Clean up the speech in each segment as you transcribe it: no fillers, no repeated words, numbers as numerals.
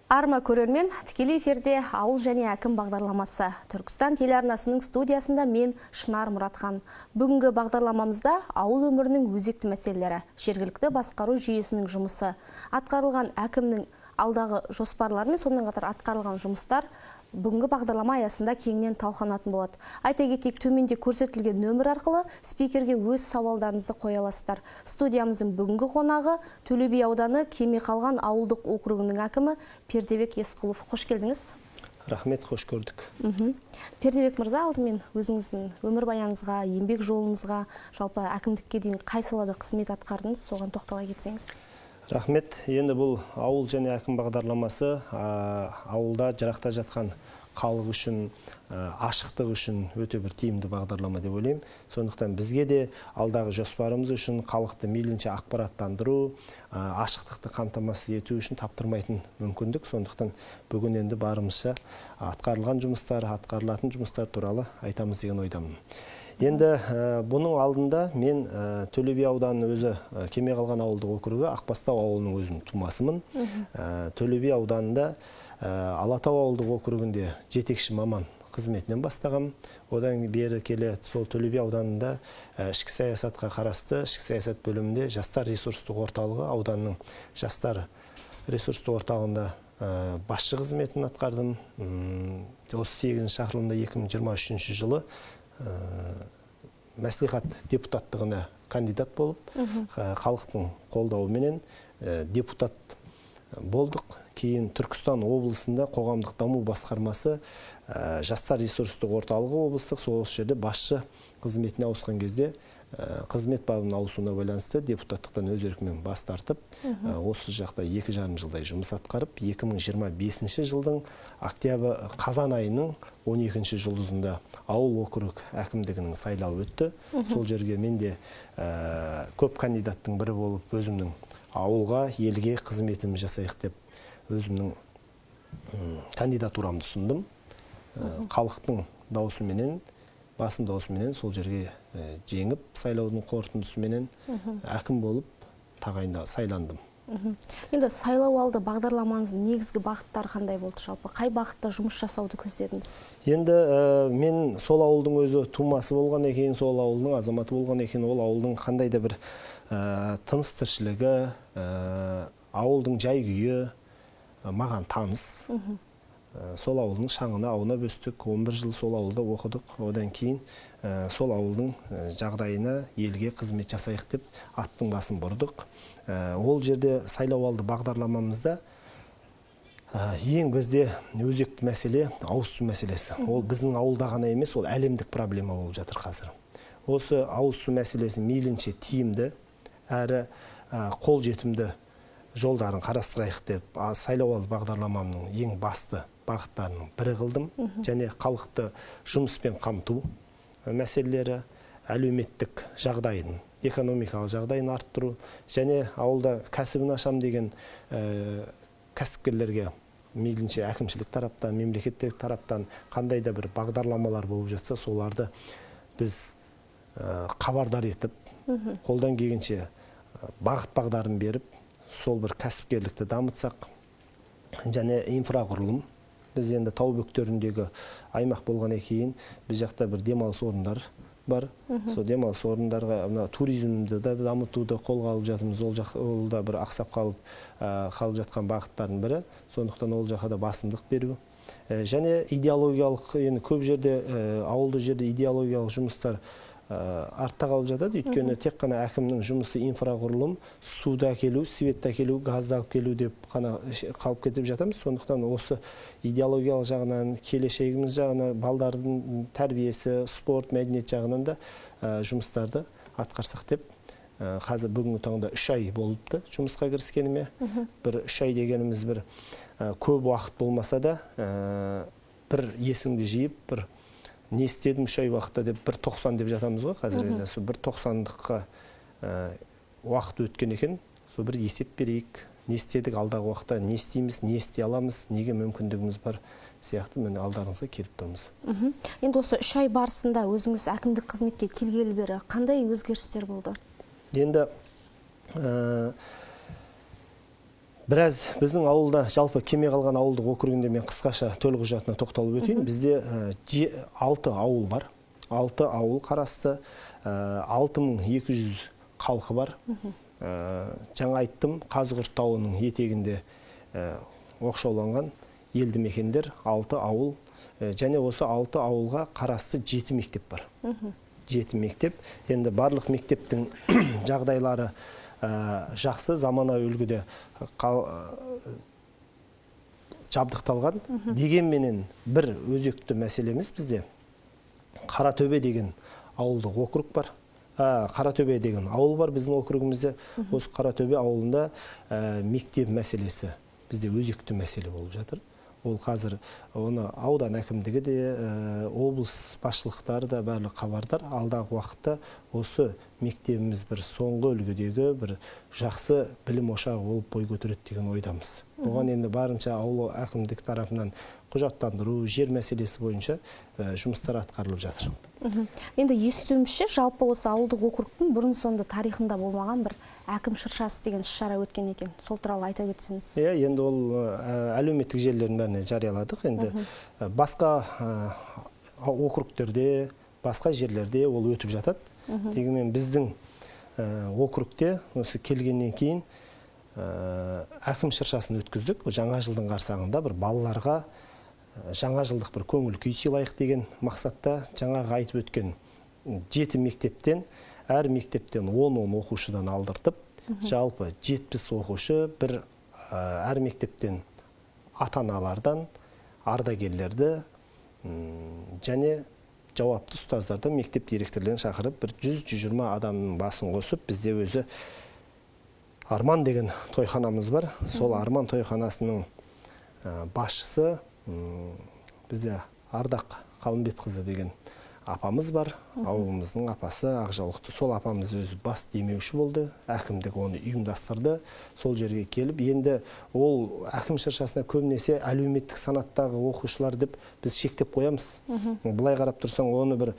Арма көрермен, тікелей эфирде «Ауыл және әкім» бағдарламасы. Түркістан телеарнасының студиясында мен, Шынар Мұратхан. Бүгінгі бағдарламамызда ауыл өмірінің өзекті мәселелері, жергілікті басқару жүйесінің жұмысы, атқарылған әкімнің алдағы жоспарлары мен сонымен қатар атқарылған жұмыстар бүгінгі бағдарлама аясында кеңінен талқыланатын болады. Айта кетейік, төменде көрсетілген нөмір арқылы спикерге өз сауалдарыңызды қоя аласыздар. Студиямыздың бүгінгі қонағы – Төле би ауданы Кеме Қалған ауылдық округінің әкімі Пердебек Есқұлов. Қош келдіңіз. Рахмет, қош көрдік. Пердебек мырза, алдымен өзіңіздің өмірбаяныңызға, еңбек жолыңызға, жалпы әкімдікке дейін қай салада қызмет атқардыңыз, соған тоқтала кетсеңіз. Рахмет. Енді бұл «Ауыл және әкім» бағдарламасы ауылда жырақта жатқан халық үшін, ашықтық үшін өте бір тиімді бағдарлама деп ойлаймын. Сондықтан бізге де алдағы жоспарымыз үшін халықты мейлінше ақпараттандыру, ашықтықты қамтамасыз ету үшін таптырмайтын мүмкіндік. Сондықтан бүгін енді барымызша атқарылған жұмыстар, атқарылатын жұмыстар туралы айтамыз деген ойдамын. Енді бұның алдында мен Төле би ауданының өзі, Кеме Қалған ауылдық округі, Ақбастау ауылының өзім тумасымын. Төле би ауданында Алатау ауылдық округінде жетекші маман қызметінен бастағам. Одан бері келе сол Төле би ауданында ішкі саясатқа қарасты ішкі саясат бөлімінде жастар ресурстық орталығы, ауданның жастар ресурстық орталығында басшы қызметін атқардым. Осы сегізінші шақырылымда 2023 жылы мәслихат депутаттығына кандидат болып, халықтың қолдауыменен депутат болдық. Кейін Түркістан облысында қоғамдық даму басқармасы, жастар ресурстық орталығы облыстық, сол осы жерде басшы қызметіне ауысқан кезде, қызмет бабының ауысуына байланысты депутаттықтан өз еркімен бас тартып, осы жақта 2,5 жылдай жұмыс атқарып, 2025 жылдың октябрь, қазан айының 12 жұлдызында ауыл округ әкімдігінің сайлауы өтті. Сол жерге мен де көп кандидаттың бірі болып, өзімнің ауылға, елге қызметімді жасайық деп өзімнің кандидатурамды ұсындым. Халықтың даусыменен, басым даусыменен сол жерге жеңіп, сайлаудың қорытындысыменен әкім болып тағайында сайландым. Енді сайлау алды бағдарламаңыздың негізгі бағыттары қандай болды, жалпы қай бағытта жұмыс жасауды көздедіңіз? Енді мен сол ауылдың өзі тумасы болған екен, сол ауылдың азаматы болған екен, ол ауылдың қандай да бір тыныс тіршілігі, ауылдың жай күйі маған таныс. Сол ауылдың шаңына аунап өстік, 11 жыл сол ауылда оқыдық. Одан кейін сол ауылдың жағдайына, елге қызмет жасайық деп аттың басын бұрдық. Ол жерде сайлау алды бағдарламамызда ең бізде өзекті мәселе – ауыз су мәселесі. Ол біздің ауылда ғана емес, ол әлемдік проблема болып жатыр қазір. Осы ауыз су мәселесін мейлінше тиімді әрі қолжетімді жолдарын қарастырайық деп сайлау алды бағдарламамның ең басты бағыттарының бірі қылдым. Және халықты жұмыспен қамту мәселелері, әлеуметтік жағдайын, экономикалық жағдайын арттыру және ауылда кәсібін ашам деген кәсіпкерлерге мейлінше әкімшілік тараптан, мемлекеттік тараптан қандай да бір бағдарламалар болып жатса, соларды біз хабардар етіп, қолдан келгенше бағыт бағдарын беріп, сол бір кәсіпкерлікті дамытсақ. Және инфрақұрылым. Біз енді тау бөктеріндегі аймақ болғаннан кейін, біз жақта бір демалыс орындар бар. Сол демалыс орындарға, мына туризмді да дамытуды қолға алып жатырмыз. Ол жақ, ол да бір ақсап қалып жатқан бағыттардың бірі. Сондықтан ол жаққа да басымдық беру. Және идеологиялық, енді көп жерде, ауылды жерде идеологиялық жұмыстар артта қалып жатады. Өйткені тек қана әкімнің жұмысы инфрақұрылым, суды әкелу, светті әкелу, газды алып келу деп қана қалып кетіп жатамыз. Сондықтан осы идеологиялық жағынан, келешегіміз жағынан, балдардың тәрбиесі, спорт, мәдениет жағынан да жұмыстарды атқарсақ деп. Қазір бүгінгі таңда 3 ай болыпты жұмысқа кіріскеніме. Бір 3 ай дегеніміз бір көп уақыт болмаса да, бір есіңді жиып, бір не істедім 3 ай уақытта деп, бір 90 деп жатамыз ғой қазіргі кезде. Сол бір тоқсандыққа уақыт өткен екен. Сол бір есеп берейік, не істедік, алдағы уақытта не істейміз, не істей аламыз, неге мүмкіндігіміз бар сияқты, міне, алдарыңызға келіп тұрмыз. Енді осы 3 ай барысында өзіңіз әкімдік қызметке келгелі бері қандай өзгерістер болды? Енді Біраз біздің ауылда, жалпы Кеме қалған ауылдық округінде мен қысқаша төлқұжатына тоқталып өтейін. Бізде 6 ауыл бар. 6 ауыл қарасты, 6200 халқы бар. Жаңа айттым, Қазығұрт тауының етегінде оқшауланған елді мекендер, 6 ауыл. Және осы 6 ауылға қарасты 7 мектеп бар. 7 мектеп. Енді барлық мектептің жағдайлары жақсы, заманауи үлгіде жабдықталған. Дегенменен бір өзекті мәселеміз, бізде Қаратөбе деген ауылдық округ бар. Қаратөбе деген ауыл бар біздің округімізде. Осы Қаратөбе ауылында мектеп мәселесі бізде өзекті мәселе болып жатыр. Ол қазір оны аудан әкімдігі де, облыс басшылықтары да барлық хабардар. Алдағы уақытта осы мектебіміз бір соңғы үлгідегі бір жақсы білім ошағы болып бой көтереді деген ойдамыз. Оған енді барынша ауыл әкімдік тарапынан құжаттандыру, жер мәселесі бойынша жұмыстар атқарылып жатыр. Енді естуімізше, жалпы осы ауылдық округтың бұрын соңды тарихында болмаған бір әкім шыршасы деген іс-шара өткен екен. Сол туралы айта өтсеңіз. Иә, енді ол әлеуметтік желілердің бәріне жарияладық. Енді басқа округтерде, басқа жерлерде ол өтіп жатады. Дегенмен біздің округте осы келгеннен кейін әкім шыршасын өткіздік. Жаңа жылдың қарсаңында бір балаларға жаңа жылдық бір көңіл күй сыйлайық деген мақсатта жаңағы айтып өткен 7 мектептен, әр мектептен 10-10 оқушыдан алдыртып, жалпы 70 оқушы бір әр мектептен ата-аналардан, ардагерлерді және жауапты ұстаздарды, мектеп директорлерін шақырып, бір 100-120 адамның басын қосып, бізде өзі Арман деген тойханамыз бар. Сол Арман тойханасының басшысы бізде Ардақ Қалымбетқызы деген апамыз бар, ауылымыздың апасы, ақжаулықты. Сол апамыз өзі бас демеуші болды, әкімдік оны ұйымдастырды. Сол жерге келіп, енді ол әкім шыршасына көбінесе әлеуметтік санаттағы оқушылар деп біз шектеп қоямыз. Былай қарап тұрсаң, оны бір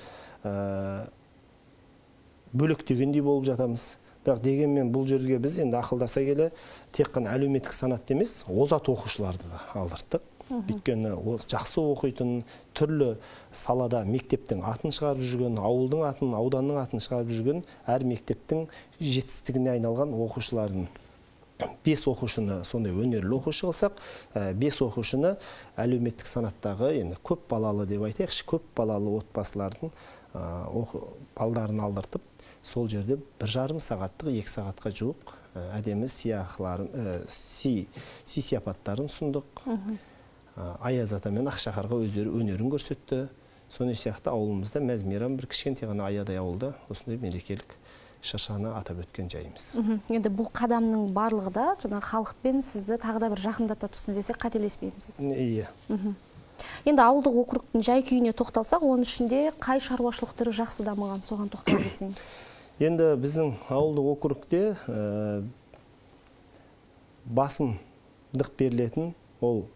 бөлектегендей болып жатамыз. Бірақ дегенмен бұл жерге біз енді ақылдаса келе тек қана әлеуметтік санатты емес, озат оқушыларды да алдырттық. Өйткені ол жақсы оқитын, түрлі салада мектептің атын шығарып жүрген, ауылдың атын, ауданның атын шығарып жүрген, әр мектептің жетістігіне айналған оқушылардың 5 оқушыны сондай өнерлі оқушы қылсақ, 5 оқушыны әлеуметтік санаттағы, енді көп балалы деп айтайықшы, көп балалы отбасылардың балдарын алдыртып, сол жерде бір жарым сағаттық, 2 сағатқа жуық әдемі сый сияпаттарын ұсындық. Аяз ата мен Ақшақарға өздері өнерін көрсетті. Соны сияқты ауылымызда мәз мейрам бір кішкентай ғана аядай ауылда осындай мерекелік шыршаны атап өткен жайымыз. Енді бұл қадамның барлығы да жаңағы халықпен сізді тағы да бір жақындата түссін десек қателеспейміз. Иә. Енді ауылдық округтың жай күйіне тоқталсақ, оның ішінде қай шаруашылық түрі жақсы дамыған, соған тоқталып кетсеңіз. Енді біздің ауылдық округте басымдық берілетін ол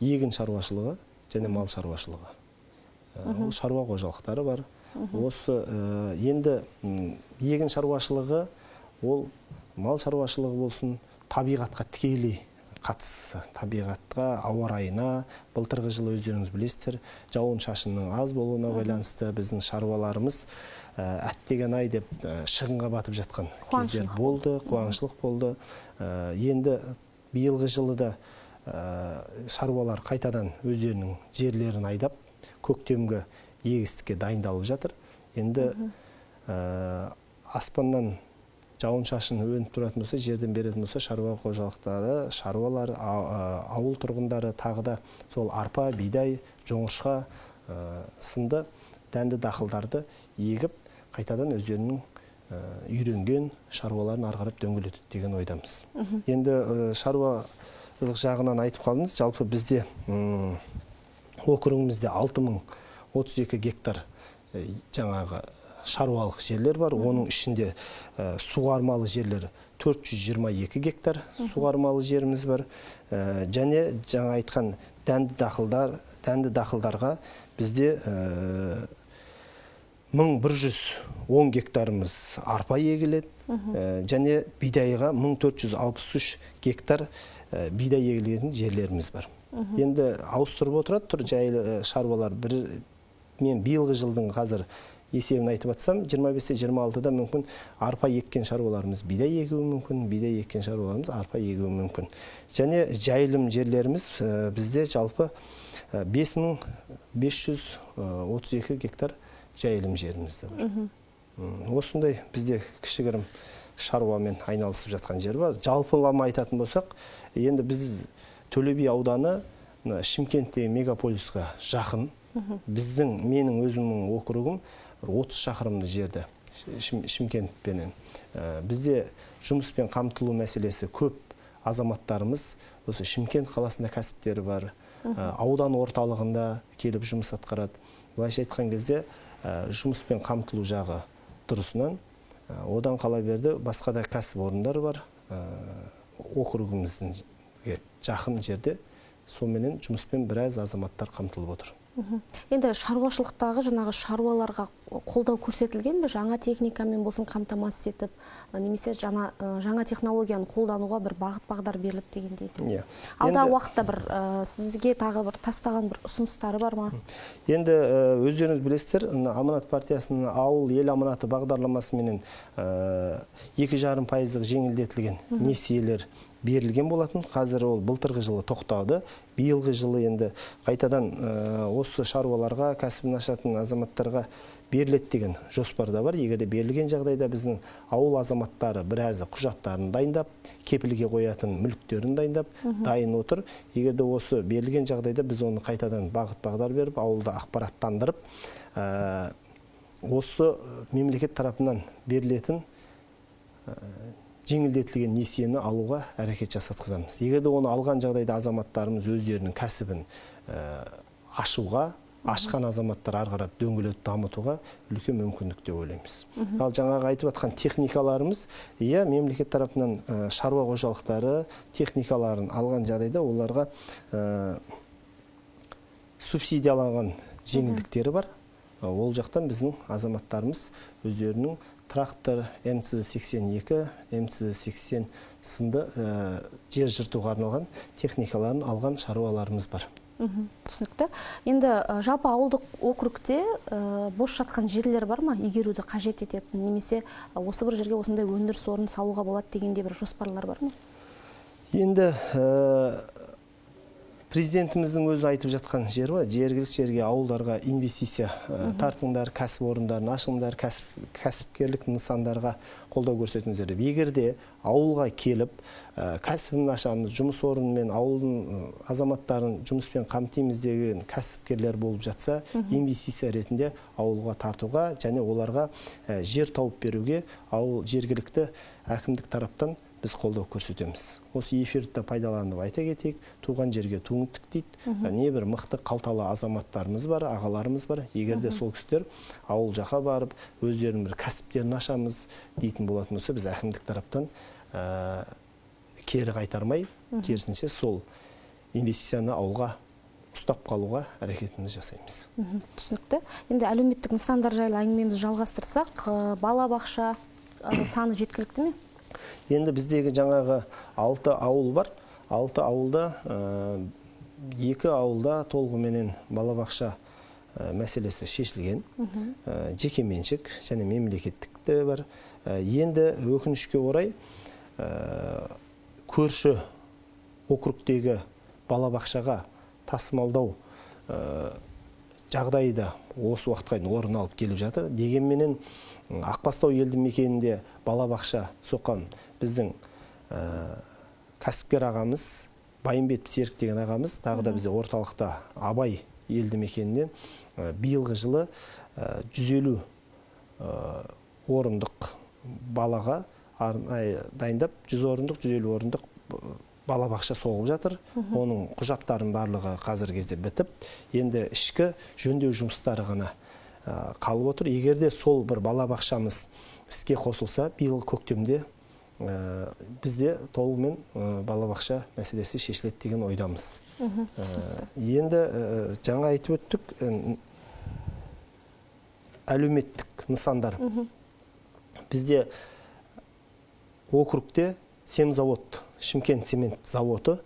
егін шаруашылығы және мал шаруашылығы. Ол шаруа қожалықтары бар. Осы енді егін шаруашылығы, ол мал шаруашылығы болсын, табиғатқа тікелей қатысы, табиғатқа, ауа райына. Былтырғы жылы өздеріңіз білесіздер, жауын шашынның аз болуына байланысты біздің шаруаларымыз әттеген ай деп шығынға батып жатқан кездер Қуаңшылық болды, қуаңшылық болды. Енді биылғы жылы да шаруалар қайтадан өздерінің жерлерін айдап, көктемгі егістікке дайындалып жатыр. Енді аспаннан жауын шашын өніп тұратын болса, жерден беретін болса, шаруа қожалықтары, шаруалар, ауыл тұрғындары тағы да сол арпа, бидай, жоңышқа сынды дәнді дақылдарды егіп, қайтадан өздерінің үйренген шаруаларын ары қарап дөңгелетеді деген ойдамыз. Енді шаруашылық жағынан айтып қалдыңыз, жалпы бізде округімізде 6032 гектар жаңағы шаруалық жерлер бар. Оның ішінде суғармалы жерлер 422 гектар суғармалы жеріміз бар. Және жаңа айтқан дәнді дақылдарға бізде 1110 гектарымыз арпа егіледі. Және бидайға 1463 гектар бидай егілетін жерлеріміз бар. Енді ауыстырып отырады тұр жайлы шаруалар. Бір мен биылғы жылдың қазір есебін айтып атсам, 25-те 26-да мүмкін арпа еккен шаруаларымыз бидай егуі мүмкін, бидай еккен шаруаларымыз арпа егуі мүмкін. Және жайылым жерлеріміз бізде жалпы 5532 гектар жайылым жеріміз де бар. Осындай бізде кішігірім шаруамен айналысып жатқан жер бар. Жалпылама айтатын болсақ, енді біз Төле би ауданы Шымкенттегі мегаполисқа жақын. Біздің, менің өзімнің округім 30 шақырымды жерде Шымкентпенен. Бізде жұмыспен қамтылу мәселесі көп азаматтарымыз осы Шымкент қаласында кәсіптері бар, аудан орталығында келіп жұмыс атқарады. Былайша айтқан кезде жұмыспен қамтылу жағы дұрысынан, одан қала берді басқа да кәсіпорындар бар, округіміздің жақын жерде сонымен жұмыспен біраз азаматтар қамтылып отыр. Енді шаруашылықтағы жаңағы шаруаларға қолдау көрсетілген бе? Жаңа техникамен болсын қамтамасыз етіп, немесе жаңа технологияны қолдануға бір бағыт бағдар беріліп дегендей. Иә. Алдағы уақытта бір сізге тағы бір тастаған бір ұсыныстары бар ма? Енді өздеріңіз білесіздер, Аманат партиясының ауыл ел аманаты бағдарламасыменен 2,5% жеңілдетілген несиелер берілген болатын. Қазір ол былтырғы жылы тоқтады. Биылғы жылы енді қайтадан осы шаруаларға, кәсібін ашатын азаматтарға беріледі деген жоспарда бар. Егер де берілген жағдайда біздің ауыл азаматтары біразы құжаттарын дайындап, кепілге қоятын мүліктерін дайындап, дайын отыр. Егер де осы берілген жағдайда біз оны қайтадан бағыт бағдар беріп, ауылды ақпараттандырып, осы мемлекет тарапынан берілетін жеңілдетілген несиені алуға әрекет жасатқызамыз. Егер де оны алған жағдайда азаматтарымыз өздерінің кәсібін ашуға, ашқан азаматтар ары қарап дөңгелетіп дамытуға үлкен мүмкіндік деп ойлаймыз. Ал жаңағы айтып жатқан техникаларымыз, иә, мемлекет тарапынан шаруа қожалықтары техникаларын алған жағдайда оларға субсидияланған жеңілдіктері бар. Ол жақтан біздің азаматтарымыз өздерінің трактор МТЗ-82, МТЗ-80 сынды жер жыртуға арналған техникаларын алған шаруаларымыз бар. Түсінікті. Енді жалпы ауылдық округте бос жатқан жерлер бар ма, игеруді қажет ететін, немесе осы бір жерге осындай өндіріс орнын салуға болады дегендей бір жоспарлар бар ма? Енді президентіміздің өзі айтып жатқан жері бар, жергілікті жерге, ауылдарға инвестиция тартыңдар, кәсіпорындарын ашыңдар, кәсіпкерлік нысандарға қолдау көрсетіңіздер деп. Егер де ауылға келіп, кәсібін ашамыз, жұмыс орнымен ауылдың азаматтарын жұмыспен қамтимыз деген кәсіпкерлер болып жатса, инвестиция ретінде ауылға тартуға және оларға жер тауып беруге ауыл жергілікті әкімдік тараптан біз қолдау көрсетеміз. Осы эфирді пайдаланып айта кетейік, туған жерге туын тік дейді. Небір мықты қалталы азаматтарымыз бар, ағаларымыз бар. Егер де сол кісілер ауыл жаққа барып, өздерінің бір кәсіптерін ашамыз дейтін болатын болса, біз әкімдік тараптан кері қайтармай, керісінше сол инвестицияны ауылға ұстап қалуға әрекетімізді жасаймыз. Түсінікті. Енді әлеуметтік нысандар жайлы әңгімемізді жалғастырсақ, балабақша саны жеткілікті ме? Енді біздегі жаңағы 6 ауыл бар. 6 ауылда, 2 ауылда толығыменен балабақша мәселесі шешілген. Жекеменшік және мемлекеттік те бар. Енді өкінішке орай, көрші округтегі балабақшаға тасымалдау жағдайы да осы уақытқа дейін орын алып келіп жатыр. Дегенменен Ақбастау елді мекенінде балабақша соққан біздің кәсіпкер ағамыз Байымбет Серік деген ағамыз, тағы да бізде орталықта Абай елді мекенінен биылғы жылы 150 орындық балаға арнайы дайындап, 100 орындық, 150 орындық балабақша соғып жатыр. Оның құжаттарының барлығы қазіргі кезде бітіп, енді ішкі жөндеу жұмыстары ғана қалып отыр. Егер де сол бір балабақшамыз іске қосылса, биыл көктемде бізде толығымен балабақша мәселесі шешіледі деген ойдамыз. Енді жаңа айтып өттік, әлеуметтік нысандар. Бізде округте семзавод Шымкент цемент зауыты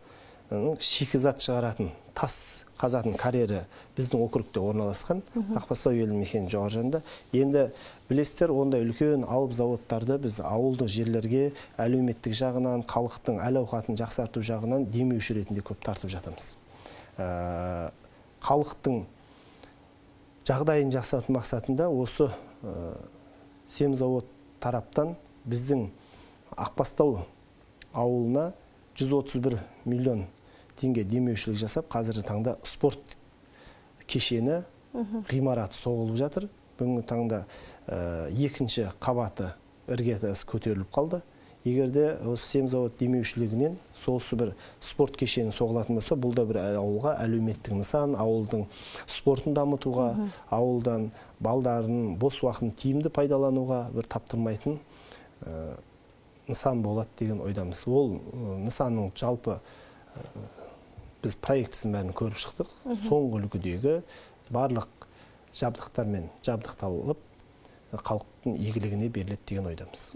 шикізат шығаратын, тас қазатын карьері біздің округте орналасқан, Ақбастау елді мекенінің жоғары жағында. Енді білесіздер, ондай үлкен алып заводтарды біз ауылдық жерлерге әлеуметтік жағынан, халықтың әл-ауқатын жақсарту жағынан демеуші ретінде көп тартып жатырмыз. Халықтың жағдайын жақсарту мақсатында осы семзавод тараптан біздің Ақбастау ауылына 131 миллион теңге демеушілік жасап, қазіргі таңда спорт кешені ғимараты соғылып жатыр. Бүгінгі таңда екінші қабаты іргетасы көтеріліп қалды. Егер де осы семзавод демеушілігінен сосы бір спорт кешені соғылатын болса, бұл да бір ауылға әлеуметтік нысан, ауылдың спортын дамытуға, ауылдан балдарын бос уақытын тиімді пайдалануға бір таптырмайтын нысан болады деген ойдамыз. Ол нысанның жалпы біз проектісін бәрін көріп шықтық. Соңғы үлгідегі барлық жабдықтармен жабдықталып, халықтың игілігіне беріледі деген ойдамыз.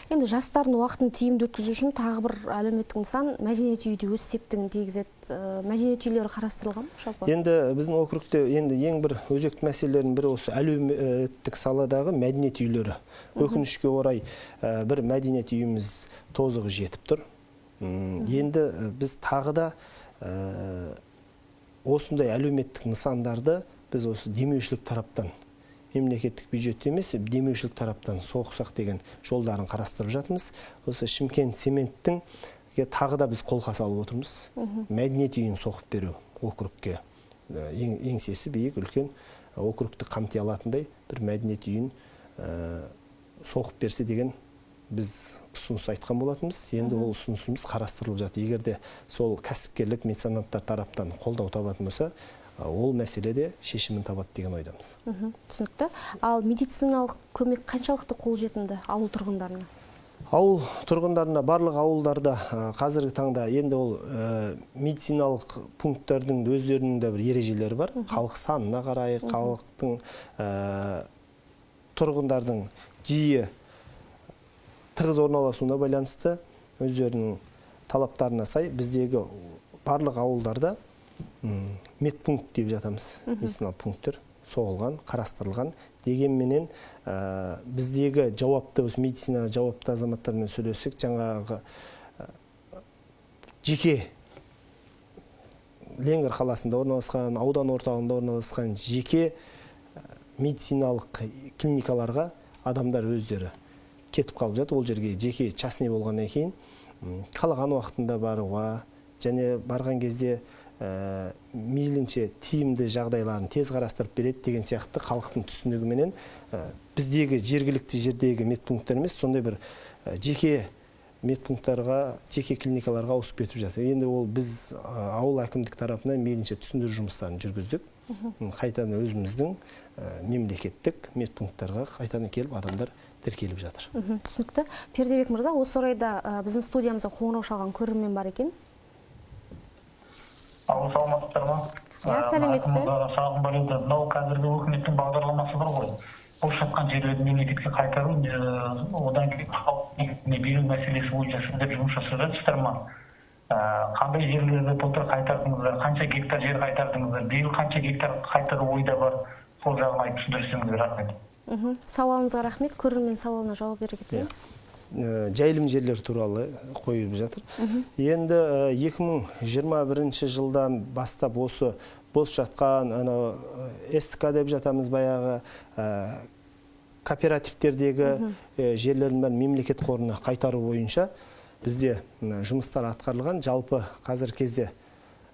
Енді жастардың уақытын тиімді өткізу үшін тағы бір әлеуметтік нысан мәдениет үйі де өз септігін тигізеді. Мәдениет үйлері қарастырылған ба жалпы? Енді біздің округте енді ең бір өзекті мәселелердің бірі осы әлеуметтік саладағы мәдениет үйлері. Өкінішке орай бір мәдениет үйіміз тозығы жетіп тұр. Енді біз тағы да осындай әлеуметтік нысандарды біз осы демеушілік тараптан, мемлекеттік бюджетте емес, демеушілік тараптан соқсақ деген жолдарын қарастырып жатырмыз. Осы Шымкент цементтің тағы да біз қолқа салып отырмыз. Мәдениет үйін соғып беру округке, еңсесі биік үлкен округті қамти алатындай бір мәдениет үйін соғып берсе деген біз ұсыныс айтқан болатынбыз. Енді ол ұсынысымыз қарастырылып жатыр. Егер де сол кәсіпкерлік меценаттар тараптан қолдау табатын болса, ол мәселе де шешімін табады деген ойдамыз. Түсінікті. Ал медициналық көмек қаншалықты қолжетімді ауыл тұрғындарына? Ауыл тұрғындарына барлық ауылдарда қазіргі таңда енді ол медициналық пункттердің өздерінің де бір ережелері бар. Халық санына қарай, халықтың тұрғындардың жиі тығыз орналасуына байланысты өздерінің талаптарына сай біздегі барлық ауылдарда медпункт деп жатамыз, медициналық пункттер соғылған, қарастырылған. Дегенменен біздегі жауапты, осы медицина жауапты азаматтармен сөйлессек, жаңағы жеке Ленгір қаласында орналасқан, аудан орталығында орналасқан жеке медициналық клиникаларға адамдар өздері кетіп қалып жатыр. Ол жерге жеке частный болғаннан кейін қалаған уақытында баруға және барған кезде мейлінше тиімді жағдайларын тез қарастырып береді деген сияқты халықтың түсінігіменен біздегі жергілікті жердегі медпункттер емес, сондай бір жеке медпункттарға, жеке клиникаларға ауысып кетіп жатыр. Енді ол біз ауыл әкімдік тарапынан мейлінше түсіндіру жұмыстарын жүргіздік. Қайтадан өзіміздің мемлекеттік медпункттарға қайтадан келіп адамдар тіркеліп жатыр. Түсінікті. Пердебек мырза, осы орайда біздің студиямызға қоңырау шалған көрермен бар екен. Алло, саламатсыздар ма? Иә, сәлеметсіз бе? Сұрағым бар еді. Мынау қазіргі өкіметтің бағдарламасы бар ғой. Бос жатқан жерлерді мемлекетке қайтару, одан кейін халыққа беру мәселесі бойынша сіздер жұмыс жасап жатырсыздар ма? Қандай жерлерді былтыр қайтардыңыздар, қанша гектар жер қайтардыңыздар, биыл қанша гектар қайтару ойда бар, сол жағын айтып түсіндірсеңіз, рахмет. Сауалыңызға рахмет. Көрермен сауалына жауап бере кетсеңіз. Жайылым жерлер туралы қойылып жатыр. Енді 2021 жылдан бастап осы бос жатқан анау СТК деп жатамыз баяғы кооперативтердегі жерлердің бәрін мемлекет қорына қайтару бойынша бізде жұмыстар атқарылған. Жалпы қазіргі кезде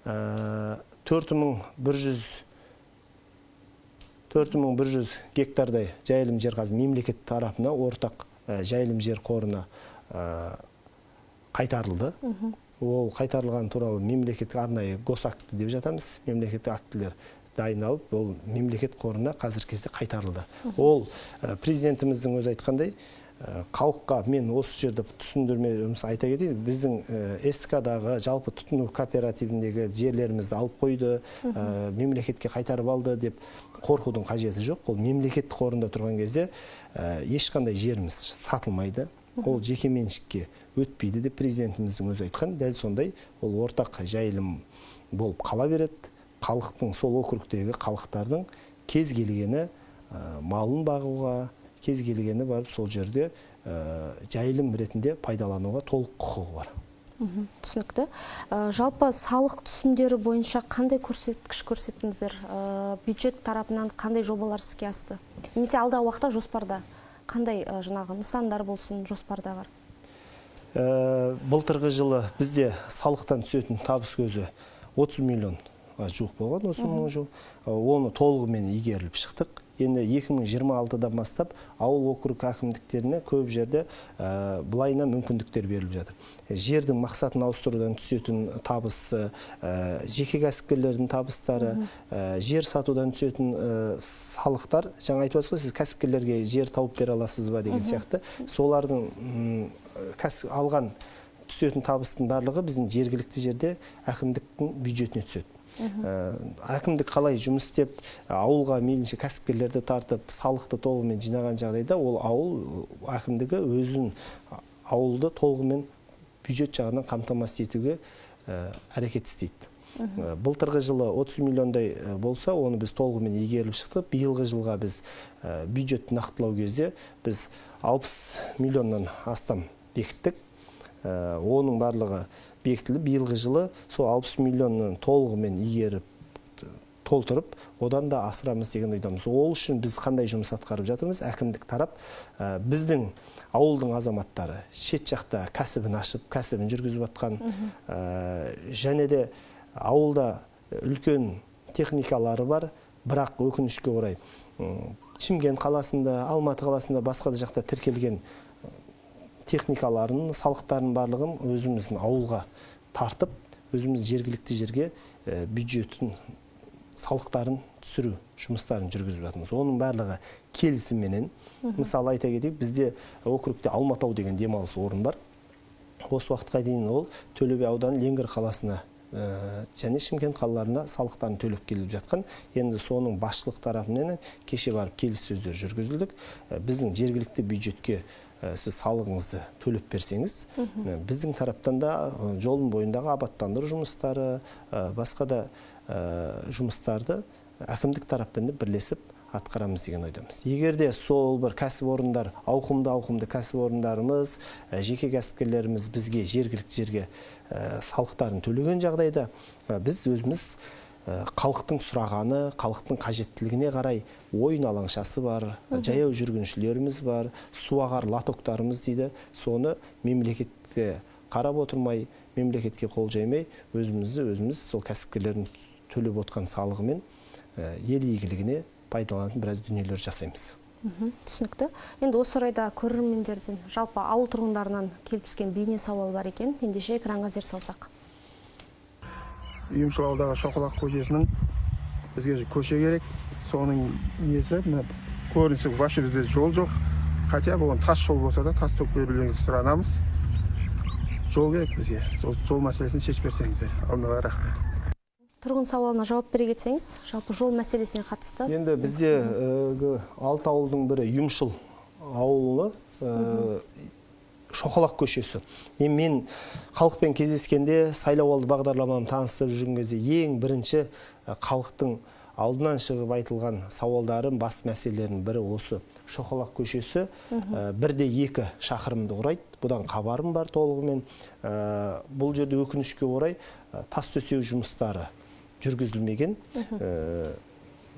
4100 гектардай жайылым жер қазір мемлекет тарапына ортақ жайылым жер қорына қайтарылды. Ол қайтарылған туралы мемлекеттік арнайы госакті деп жатамыз. Мемлекеттік актілер дайындалып, ол мемлекет қорына қазіргі кезде қайтарылды. Ол президентіміздің өзі айтқандай, халыққа мен осы жерде түсіндірме жұмыс айта кетейін, біздің СТК-дағы жалпы тұтыну кооперативіндегі жерлерімізді алып қойды, мемлекетке қайтарып алды деп қорқудың қажеті жоқ. Ол мемлекет қорында тұрған кезде ешқандай жеріміз сатылмайды, Ол жеке меншікке өтпейді деп президентіміздің өзі айтқан. Дәл сондай ол ортақ жайылым болып қала береді. Халықтың, сол округтегі халықтардың кез келгені малын бағуға, кез келгені барып сол жерде жайылым ретінде пайдалануға толық құқығы бар. Түсінікті. Жалпы салық түсімдері бойынша қандай көрсеткіш көрсеттіңіздер? Бюджет тарапынан қандай жобалар іске асты? Немесе алдағы уақытта жоспарда қандай жаңағы нысандар болсын жоспарда бар? Былтырғы жылы бізде салықтан түсетін табыс көзі 30 миллион жуық болған, 30 мың жуық. Оны толығымен игеріліп шықтық. Енді 2026-дан бастап ауыл округ әкімдіктеріне көп жерде былайына мүмкіндіктер беріліп жатыр. Жердің мақсатын ауыстырудан түсетін табысы, жеке кәсіпкерлердің табыстары, жер сатудан түсетін салықтар, жаңа айтып отырсыз ғой, сіз кәсіпкерлерге жер тауып бере аласыз ба деген сияқты, солардың алған түсетін табыстың барлығы біздің жергілікті жерде әкімдіктің бюджетіне түседі. Әкімдік қалай жұмыс істеп, ауылға мейлінше кәсіпкерлерді тартып, салықты толығымен жинаған жағдайда ол ауыл әкімдігі өзін ауылды толығымен бюджет жағынан қамтамасыз етуге әрекет істейді. Былтырғы жылы 30 миллиондай болса, оны біз толығымен игеріліп шықтық. Биылғы жылға біз бюджетті нақтылау кезде біз 60 миллионнан астам бекіттік. Оның барлығы бекітілді. Биылғы жылы сол 60 миллионнан толығымен игеріп толтырып, одан да асырамыз деген ойдамыз. Ол үшін біз қандай жұмыс атқарып жатырмыз? Әкімдік тарап, біздің ауылдың азаматтары шет жақта кәсібін ашып, кәсібін жүргізіп жатқан, және де ауылда үлкен техникалары бар, бірақ өкінішке орай Шымкент қаласында, Алматы қаласында, басқа да жақта тіркелген техникаларын, салықтарын барлығын өзіміздің ауылға тартып, өзіміз жергілікті жерге бюджеттің салықтарын түсіру жұмыстарын жүргізіп жатырмыз. Оның барлығы келісімменен. Мысалы айта кетейік, бізде округте Алматау деген демалыс орны бар. Осы уақытқа дейін ол Төле би ауданы Ленгір қаласына және Шымкент қалаларына салықтарын төлеп келіп жатқан. Енді соның басшылық тарапынан кеше барып келіссөздер жүргізілдік. Біздің жергілікті бюджетке сіз салығыңызды төлеп берсеңіз, біздің тараптан да жолдың бойындағы абаттандыру жұмыстары, басқа да жұмыстарды әкімдік тараппен де бірлесіп атқарамыз деген ойдамыз. Егер де сол бір кәсіпорындар, ауқымды кәсіпорындарымыз, жеке кәсіпкерлеріміз бізге жергілікті жерге салықтарын төлеген жағдайда, біз өзіміз халықтың сұрағаны, халықтың қажеттілігіне қарай ойын алаңшасы бар, жаяу жүргіншілеріміз бар, су ағар лотоктарымыз дейді, соны мемлекетке қарап отырмай, мемлекетке қол жаймай, өзімізді өзіміз сол кәсіпкерлердің төлеп отқан салығымен ел игілігіне пайдаланатын біраз дүниелер жасаймыз. Түсінікті. Енді осы орайда көрермендерден, жалпы ауыл тұрғындарынан келіп түскен бейне сауал бар екен. Ендеше экранға зер салсақ. Ұйымшыл ауылдағы Шоқалақ көшесінің бізге көше керек. Соның несі, мына көрінісі вообще бізде жол жоқ. Хотя бы оны тас жол болса да тас төкпей берулеріңізді сұранамыз. Жол керек бізге. Сол жол мәселесін шешіп берсеңіздер. Алдын ала рахмет. Тұрғын сауалына жауап бере кетсеңіз, жалпы жол мәселесіне қатысты. Енді бізде алты ауылдың бірі Ұйымшыл ауылы, Шоқалақ көшесі. Енді мен халықпен кездескенде, сайлауалды бағдарламаны таныстырып жүрген кезде ең бірінші халықтың алдынан шығып айтылған сауалдарын, бас мәселелерінің бірі осы Шоқалақ көшесі, 1,2 шақырымды құрайды. Бұдан хабарым бар толығымен. Бұл жерде өкінішке орай тас төсеу жұмыстары жүргізілмеген.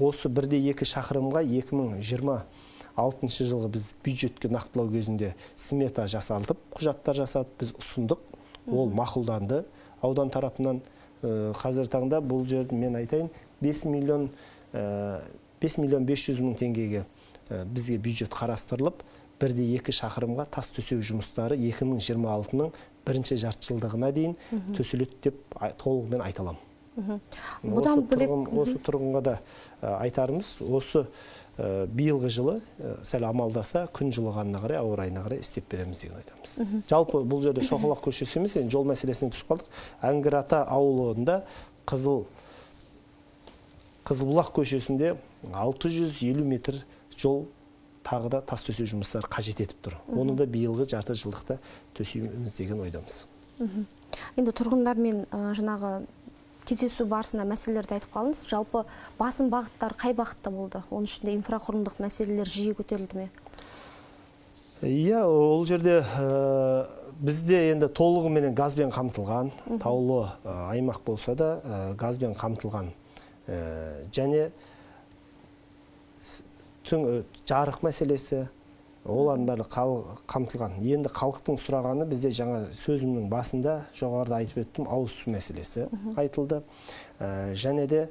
Осы 1,2 шақырымға 2026 жылғы біз бюджетке нақтылау кезінде смета жасалтып, құжаттар жасатып, біз ұсындық. Ол мақұлданды аудан тарапынан. Қазір таңда бұл жерді мен айтайын, 5 миллион, 5 миллион 500 мың теңгеге бізге бюджет қарастырылып, 1,2 шақырымға тас төсеу жұмыстары 2026-ның бірінші жартыжылдығына дейін төселеді деп толығымен айта аламын. Бұдан бөлек Осы тұрғынға да айтарымыз, осы биылғы жылы сәл амалдаса, күн жылығанына қарай, ауа райына қарай істеп береміз деген айтамыз. Жалпы бұл жерде Шоқалақ көшесі емес, енді жол мәселесіне түсіп қалдық. Әңгір ата ауылында Қызылбұлақ көшесінде 650 метр жол тағы да тас төсеу жұмыстары қажет етіп тұр. Оны да биылғы жарты жылдықта төсейміз деген ойдамыз. Енді тұрғындармен жаңағы кездесу барысында мәселелерді айтып қалдыңыз. Жалпы басым бағыттар қай бағытта болды? Оның ішінде инфрақұрылымдық мәселелер жиі көтерілді ме? Иә, ол жерде бізде енді толығыменен газбен қамтылған, таулы аймақ болса да газбен қамтылған, және жарық мәселесі, олардың бәрі қамтылған. Енді халықтың сұрағаны бізде жаңа сөзімнің басында жоғарыда айтып өттім, ауыз су мәселесі айтылды. Және де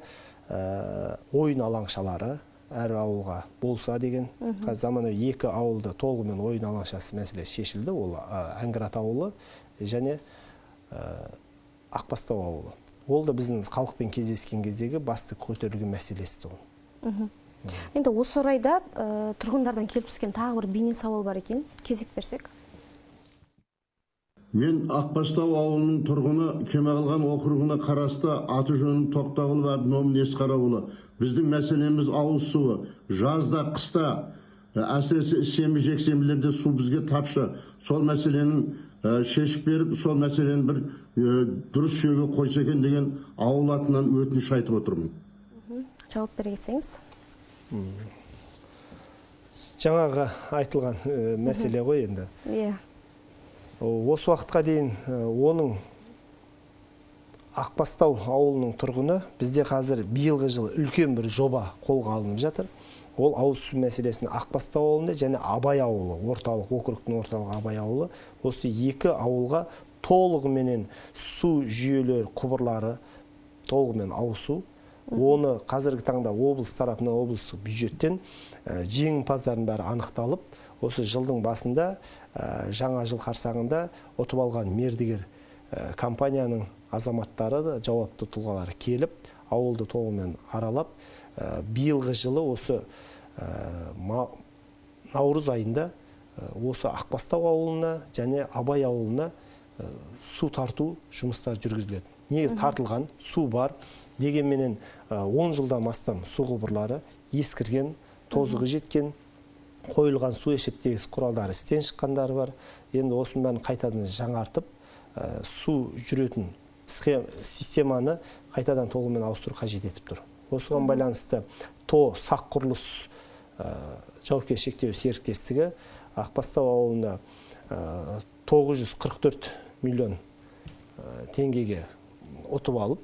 ойын алаңшалары әр ауылға болса деген. Қазір заманауи 2 ауылда толығымен ойын алаңшасы мәселесі шешілді. Ол Әңгірат ауылы және Ақбастау ауылы. Ол да біздің халықпен кездескен кездегі басты көтерілген мәселесі тұғын. Енді осы орайда тұрғындардан келіп түскен тағы бір бейне сауал бар екен, кезек берсек. Мен Ақбастау ауылының тұрғыны, Кемеқалған округіне қарасты, аты жөнім Тоқтағұлов Әбдімомын Есқараұлы. Біздің мәселеміз ауыз суы. Жазда, қыста, әсіресе сенбі, жексенбілерде су бізге тапшы. Сол мәселенің шешіп беріп, сол мәселені бір дұрыс жүйеге қойса екен деген ауыл атынан өтініш айтып отырмын. Жауап бере кетсеңіз. Жаңағы айтылған мәселе ғой енді. Иә. Осы уақытқа дейін оның Ақбастау ауылының тұрғыны бізде қазір биылғы жылы үлкен бір жоба қолға алынып жатыр. Ол ауыз су мәселесін Ақбастау ауылында және Абай ауылы, орталық округтың орталығы Абай ауылы, осы 2 ауылға толығыменен су жүйелері, құбырлары толығымен ауысу. Оны қазіргі таңда облыс тарапынан, облыстық бюджеттен жеңімпаздардың бәрі анықталып, осы жылдың басында, жаңа жыл қарсаңында ұтып алған мердігер компанияның азаматтары да, жауапты тұлғалары келіп, ауылды толығымен аралап, биылғы жылы осы наурыз айында осы Ақбастау ауылына және Абай ауылына су тарту жұмыстары жүргізіледі. Негізі тартылған су бар, дегенменен 10 жылдан астам су құбырлары ескірген, тозығы жеткен, қойылған су есептегіш құралдары істен шыққандары бар. Енді осының бәрін қайтадан жаңартып, су жүретін системаны қайтадан толығымен ауыстыру қажет етіп тұр. Осыған байланысты ТО Сақ құрылыс жауапкершілігі шектеулі серіктестігі Ақбастау ауылына 944 миллион теңгеге ұтып алып,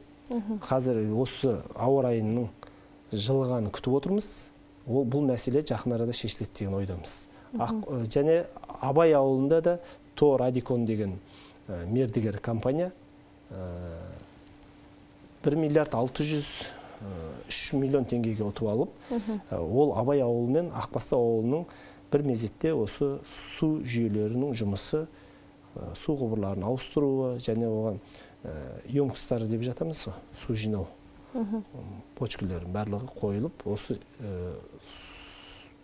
қазір осы ауа райының жылығанын күтіп отырмыз. Ол бұл мәселе жақын арада шешіледі деген ойдамыз. Және Абай ауылында да ТО Радикон деген мердігер компания 1 миллиард 603 миллион теңгеге ұтып алып, ол Абай ауылы мен Ақбастау ауылының бір мезетте осы су жүйелерінің жұмысы, су құбырларын ауыстыруы және оған емкостары деп жатамыз ғой, су жинау бочкалерінің барлығы қойылып, осы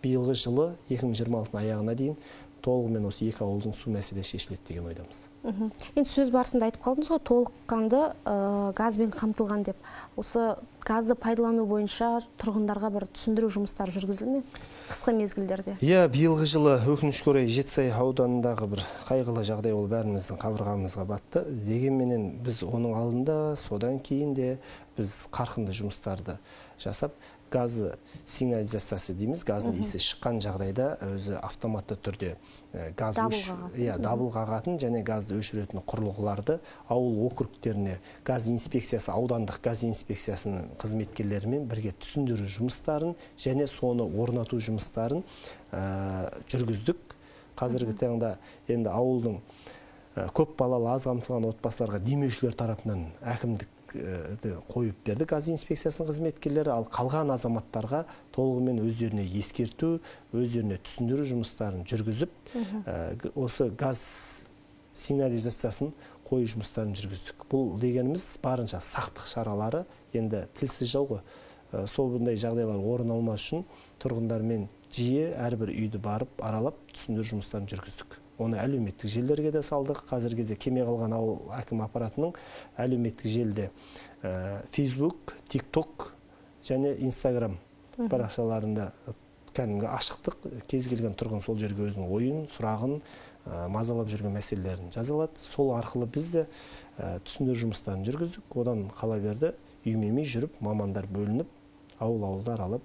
биылғы жылы 2026 аяғына дейін толығымен осы екі ауылдың су мәселесі шешіледі деген ойдамыз. Енді сөз барысында айтып қалдыңыз ғой, толыққанды газбен қамтылған деп. Осы газды пайдалану бойынша тұрғындарға бір түсіндіру жұмыстары жүргізілді ме қысқы мезгілдерде? Иә, биылғы жылы өкінішке орай Жетісай ауданындағы бір қайғылы жағдай ол бәріміздің қабырғамызға батты. Дегенменен біз оның алдында, содан кейін де біз қарқынды жұмыстарды жасап, газ сигнализациясы дейміз, газдың иісі шыққан жағдайда өзі автоматты түрде газ дабыл қағатын және газды өшіретін құрылғыларды ауыл округтеріне газ инспекциясы, аудандық газ инспекциясының қызметкерлерімен бірге түсіндіру жұмыстарын және соны орнату жұмыстарын жүргіздік. Қазіргі таңда енді ауылдың көп балалы аз қамтылған отбасыларға демеушілер тарапынан әкімдік қойып берді газ инспекциясының қызметкерлері, ал қалған азаматтарға толығымен өздеріне ескерту, өздеріне түсіндіру жұмыстарын жүргізіп, осы газ сигнализациясын қою жұмыстарын жүргіздік. Бұл дегеніміз барынша сақтық шаралары, енді тілсіз жау ғой. Сол бұндай жағдайлар орын алмас үшін тұрғындармен жиі әрбір үйді барып аралап түсіндіру жұмыстарын жүргіздік. Оны әлеуметтік желілерге де салдық. Қазіргі кезде кеме қалған ауыл әкім аппаратының әлеуметтік желіде Facebook, TikTok және Instagram парақшаларында Кәдімгі ашықтық, кез келген тұрғын сол жерге өзінің ойын, сұрағын, мазалап жүрген мәселелерін жаза алады. Сол арқылы біз де түсіндіру жұмыстарын жүргіздік. Одан қала берді, үймемей жүріп, мамандар бөлініп, ауыл-ауылды аралап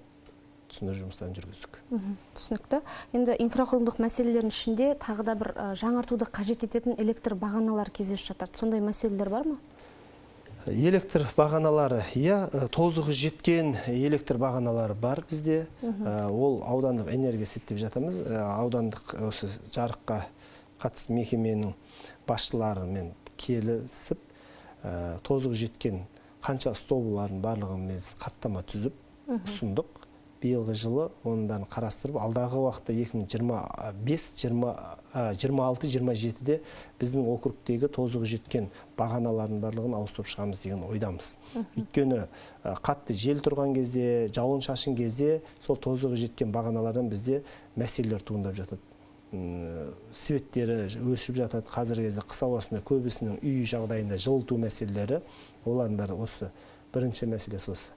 түсіндіру жұмыстарын жүргіздік. Түсінікті. Енді инфрақұрылымдық мәселелердің ішінде тағы да бір жаңартуды қажет ететін электр бағаналары кездесіп жатады. Сондай мәселелер бар ма? Электр бағаналары, иә, тозығы жеткен электр бағаналары бар бізде. Ол аудандық энергия сет деп жатамыз. Аудандық осы жарыққа қатысты мекеменің басшыларымен келісіп, тозығы жеткен қанша столбылардың барлығын біз хаттама түзіп ұсындық. Биылғы жылы оның бәрін қарастырып, алдағы уақытта 2025, 26, 27-де біздің округтегі тозығы жеткен бағаналардың барлығын ауыстырып шығамыз деген ойдамыз. Өйткені қатты жел тұрған кезде, жауын-шашын кезде сол тозығы жеткен бағаналардан бізде мәселелер туындап жатады. Светтері өшіп жатады. Қазіргі кезде қыс ауасында көбісінің үй жағдайында жылыту мәселелері, олардың бәрі осы бірінші мәселесі осы.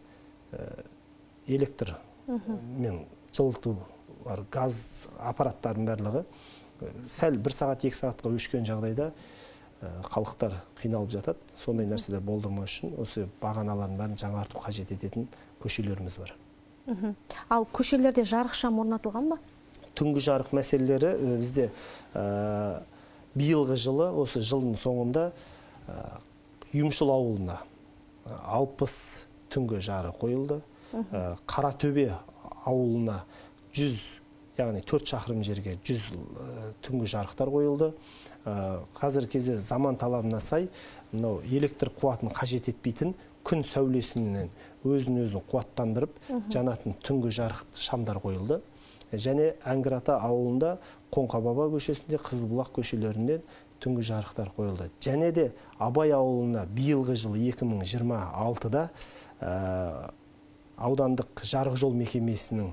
Электр мен жылыту бар, газ аппараттарының барлығы сәл бір сағат, екі сағатқа өшкен жағдайда халықтар қиналып жатады. Сондай нәрселер болдырмау үшін осы бағаналардың бәрін жаңарту қажет ететін көшелеріміз бар. Ал көшелерде жарық шам орнатылған ба? Түнгі жарық мәселелері бізде биылғы жылы, осы жылдың соңында Ұйымшыл ауылына 60 түнгі жарық қойылды. Қаратөбе ауылына 100, яғни 4 шақырым жерге 100 түнгі жарықтар қойылды. Қазіргі кезде заман талабына сай мынау электр қуатын қажет етпейтін күн сәулесінен өзін өзін қуаттандырып жанатын түнгі жарық шамдар қойылды. Және Әңгір-Ата ауылында Қоңқа баба көшесінде, Қызылбұлақ көшелерінде түнгі жарықтар қойылды. Және де Абай ауылына биылғы жылы 2026-да аудандық жарық жол мекемесінің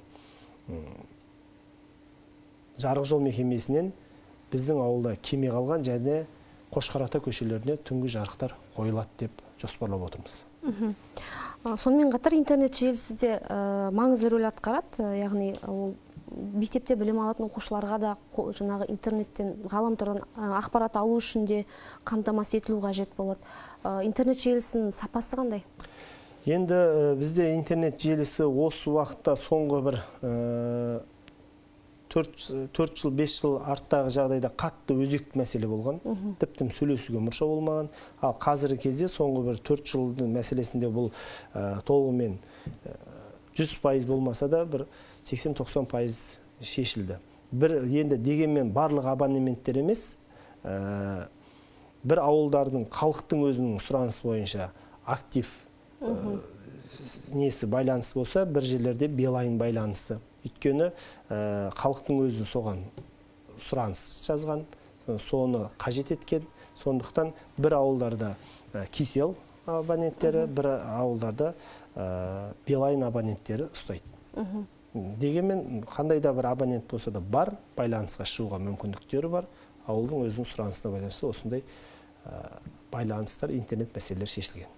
жарық жол мекемесінен біздің ауылда кеме қалған және Қошқарата көшелеріне түнгі жарықтар қойылады деп жоспарлап отырмыз. Сонымен қатар интернет желісі де маңызды рөл атқарады, яғни ол мектепте білім алатын оқушыларға да жаңағы интернеттен, ғаламтордан ақпарат алу үшін де қамтамасыз етілу қажет болады. Интернет желісінің сапасы қандай? Енді бізде интернет желісі осы уақытта соңғы бір 4 жыл, 5 жыл арттағы жағдайда қатты өзекті мәселе болған. Тіптім сөйлесуге мұрша болмаған. Ал қазіргі кезде соңғы бір 4 жылдың мәселесінде бұл толығымен 100% болмаса да бір 80-90% шешілді. Бір енді дегенмен барлық абонементтер емес, бір ауылдардың халықтың өзінің сұранысы бойынша актив несі байланыс болса, бір жерлерде Билайн байланысы. Өйткені халықтың өзі соған сұраныс жазған, соны қажет еткен. Сондықтан бір ауылдарда Кисел абоненттері, бір ауылдарда Билайн абоненттері ұстайды. Дегенмен қандай да бір абонент болса да бар, байланысқа шығуға мүмкіндіктері бар. Ауылдың өзінің сұранысына байланысты осындай байланыстар, интернет мәселелері шешілген.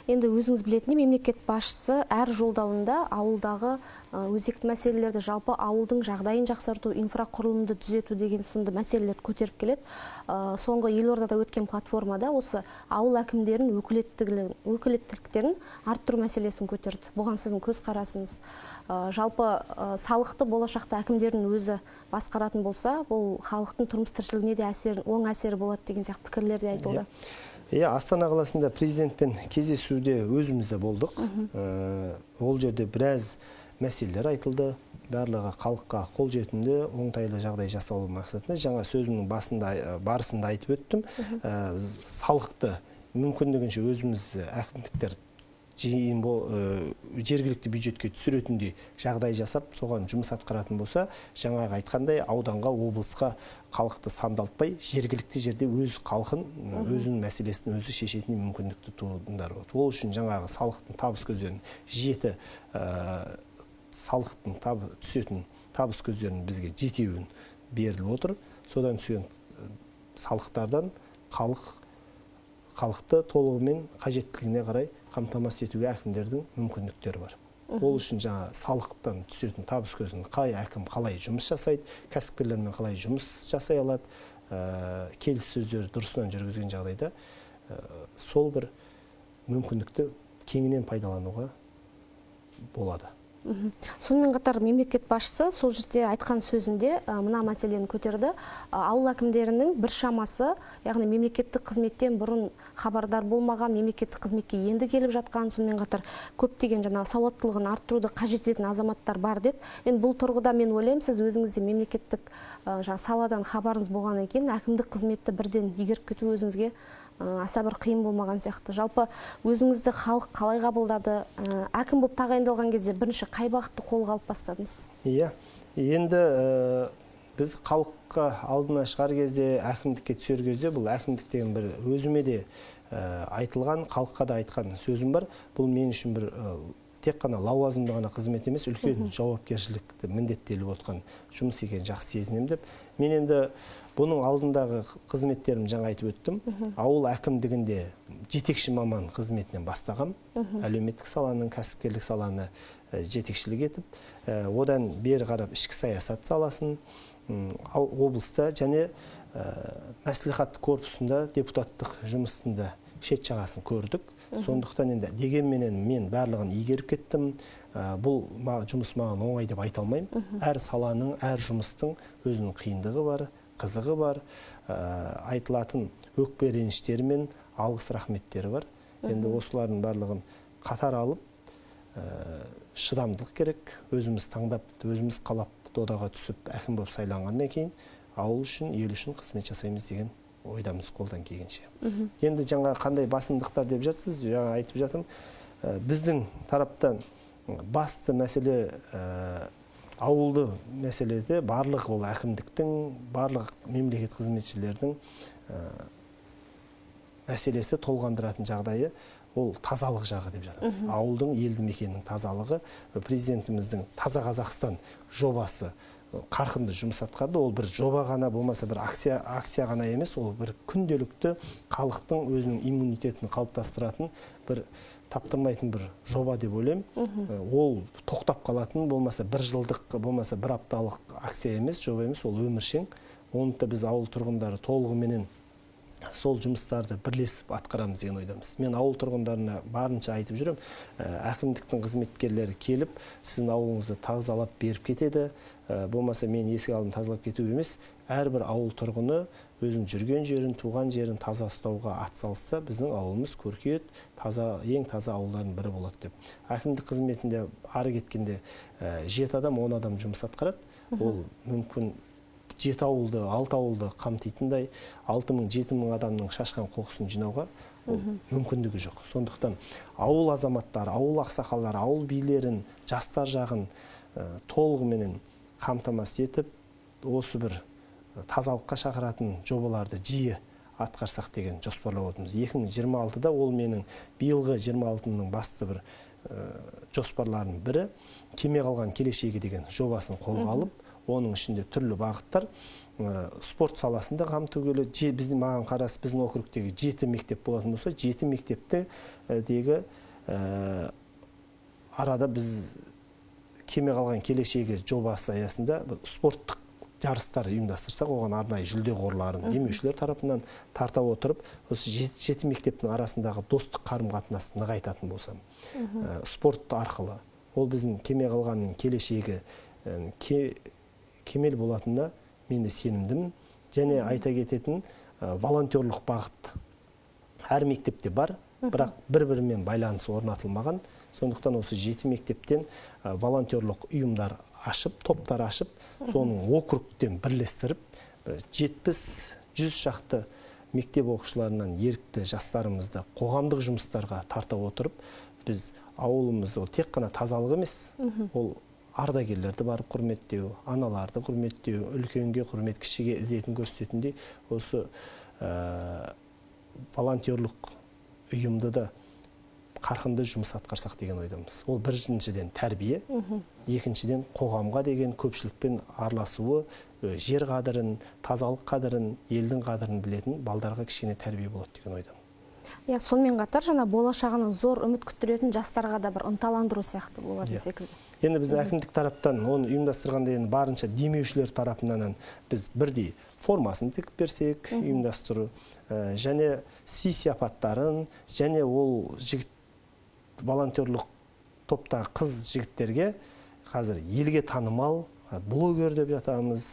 Енді өзіңіз білетіндей, мемлекет басшысы әр жолдауында ауылдағы өзекті мәселелерді, жалпы ауылдың жағдайын жақсарту, инфрақұрылымды түзету деген сынды мәселелерді көтеріп келеді. Соңғы елордада өткен платформада осы ауыл әкімдерінің өкілеттіктерін арттыру мәселесін көтерді. Бұған сіздің көзқарасыңыз? Жалпы салықты болашақта әкімдердің өзі басқаратын болса, бұл халықтың тұрмыс тіршілігіне де оң әсері болады деген сияқты пікірлер де айтылды. Иә, Астана қаласында президентпен кездесуде өзіміз де болдық. Ол жерде біраз мәселелер айтылды. Барлығы халыққа қолжетімді, оңтайлы жағдай жасалу мақсатында жаңа сөзімнің барысында айтып өттім. Салықты мүмкіндігінше өзіміз әкімдіктер жергілікті бюджетке түсіретіндей жағдай жасап, соған жұмыс атқаратын болса, жаңағы айтқандай ауданға, облысқа халықты сандалтпай, жергілікті жерде өз халқын, өзінің мәселесін өзі шешетін мүмкіндікті туындырып отыр. Ол үшін жаңағы салықтың табыс көздерін, 7 салықтың түсетін табыс көздерін бізге жетеуін беріліп отыр. Содан түскен салықтардан халықты толығымен қажеттілігіне қарай қамтамасыз етуге әкімдердің мүмкіндіктері бар. Ол үшін жаңа салықтан түсетін табыс көзін қай әкім қалай жұмыс жасайды, кәсіпкерлермен қалай жұмыс жасай алады, келіссөздерді дұрысынан жүргізген жағдайда сол бір мүмкіндікті кеңінен пайдалануға болады. Сонымен қатар мемлекет басшысы сол жерде айтқан сөзінде мына мәселені көтерді. Ауыл әкімдерінің бір шамасы, яғни мемлекеттік қызметтен бұрын хабардар болмаған, мемлекеттік қызметке енді келіп жатқан, сонымен қатар көптеген жаңағы сауаттылығын арттыруды қажет ететін азаматтар бар деді. Енді бұл тұрғыда мен ойлаймын, сіз өзіңізде мемлекеттік жаңағы саладан хабарыңыз болғаннан кейін әкімдік қызметті бірден игеріп кету өзіңізге аса бір қиын болмаған сияқты. Жалпы өзіңізді халық қалай қабылдады? Әкім болып тағайындалған кезде бірінші қай бағытты қолға алып бастадыңыз? Иә, енді біз халыққа алдына шығар кезде, әкімдікке түсер кезде, бұл әкімдік деген бір өзіме де айтылған, халыққа да айтқан сөзім бар. Бұл мен үшін бір тек қана лауазымды ғана қызмет емес, үлкен жауапкершілікті міндеттеліп отқан жұмыс екенін жақсы сезінемін деп. Мен енді бұның алдындағы қызметтерім жаңа айтып өттім. Ауыл әкімдігінде жетекші маман қызметінен бастағам. Әлеуметтік саланың, кәсіпкерлік саланы жетекшілік етіп, одан бері қарап ішкі саясат саласын, облыста және мәслихат корпусында депутаттық жұмыстың да шет жағасын көрдік. Сондықтан енді дегенменен мен барлығын игеріп кеттім. Бұл жұмыс маған оңай деп айта алмаймын. Әр саланың, әр жұмыстың өзінің қиындығы бар, қызығы бар, айтылатын өкпе реніштері мен алғыс рахметтері бар. Енді осылардың барлығын қатар алып, шыдамдылық керек. Өзіміз таңдап, өзіміз қалап додаға түсіп әкім болып сайланғаннан кейін ауыл үшін, ел үшін қызмет жасаймыз деген ойдамыз қолдан келгенше. Енді жаңа қандай басымдықтар деп жатсыз, жаңа айтып жатырмын. Біздің тараптан басты мәселе ауылды мәселеде барлық ол әкімдіктің, барлық мемлекет қызметшілердің мәселесі толғандыратын жағдайы ол тазалық жағы деп жатамыз. Ауылдың, елді мекеннің тазалығы, президентіміздің Таза Қазақстан жобасы қарқынды жұмыс атқарды. Ол бір жоба ғана болмаса бір акция ғана емес, ол бір күнделікті халықтың өзінің иммунитетін қалыптастыратын бір таптырмайтын бір жоба деп ойлаймын. Ол тоқтап қалатын, болмаса бір жылдық, болмаса бір апталық акция емес, жоба емес, ол өміршең. Оны да біз ауыл тұрғындары толығыменен сол жұмыстарды бірлесіп атқарамыз деген ойдамыз. Мен ауыл тұрғындарына барынша айтып жүрем, әкімдіктің қызметкерлері келіп, сіздің ауылыңызды тазалап беріп кетеді. Болмаса мен есік алдын тазалап кету емес, әрбір ауыл тұрғыны өзінің жүрген жерін, туған жерін таза ұстауға атсалысса, біздің ауылымыз көркейеді, таза, ең таза ауылдардың бірі болады деп. Әкімдік қызметінде ары кеткенде 7 адам, 10 адам жұмыс атқарады. Ол мүмкін 7 ауылды, 6 ауылды қамтитындай 6 000, 7 000 адамның шашқан қоқысын жинауға ол мүмкіндігі жоқ. Сондықтан ауыл азаматтары, ауыл ақсақалдары, ауыл билерін, жастар жағын толығыменен қамтамасыз етіп, осы бір тазалыққа шақыратын жобаларды жиі атқарсақ деген жоспарлап отырмыз. 2026-да ол менің биылғы 26-ның басты бір жоспарларының бірі кеме қалған келешегі деген жобасын қолға алып, оның ішінде түрлі бағыттар, спорт саласында қамту келеді. Біздің маған қарас, біздің округтегі 7 мектеп болатын болса, 7 мектепте дегі арада біз кеме қалған келешегі жобасы аясында спорттық жарыстар ұйымдастырсақ, оған арнайы жүлде қорларын демеушілер тарапынан тарта отырып, осы 7 мектептің арасындағы достық қарым-қатынасты нығайтатын болсам, спорт арқылы ол біздің кеме қалғанның келешегі кемел болатынына мен де сенімдімін. Және айта кететін волонтерлық бағыт әр мектепте бар, бірақ бір-бірімен байланыс орнатылмаған. Сондықтан осы 7 мектептен волонтерлық ұйымдар ашып, топтар ашып, соның округтен бірлестіріп, бір 70-100 шақты мектеп оқушыларынан ерікті жастарымызды қоғамдық жұмыстарға тарта отырып, біз ауылымызды ол тек қана тазалық емес, ол ардагерлерді барып құрметтеу, аналарды құрметтеу, үлкенге құрмет, кішіге ізетін көрсететіндей осы волонтерлық ұйымды да қарқынды жұмыс атқарсақ деген ойдамыз. Ол біріншіден тәрбие, екіншіден қоғамға деген көпшілікпен араласуы, жер қадірін, тазалық қадірін, елдің қадірін білетін балдарға кішкене тәрбие болады деген ойдамын. Иә, сонымен қатар жаңа болашағынан зор үміт күттіретін жастарға да бір ынталандыру сияқты болатын секілді. Енді біздің әкімдік тараптан оны ұйымдастырғанда енді барынша демеушілер тарапынан біз бірдей формасын тігіп берсек, ұйымдастыру және сый сияпаттарын, және ол жігіт волонтерлық топтағы қыз жігіттерге қазір елге танымал блогер деп жатамыз,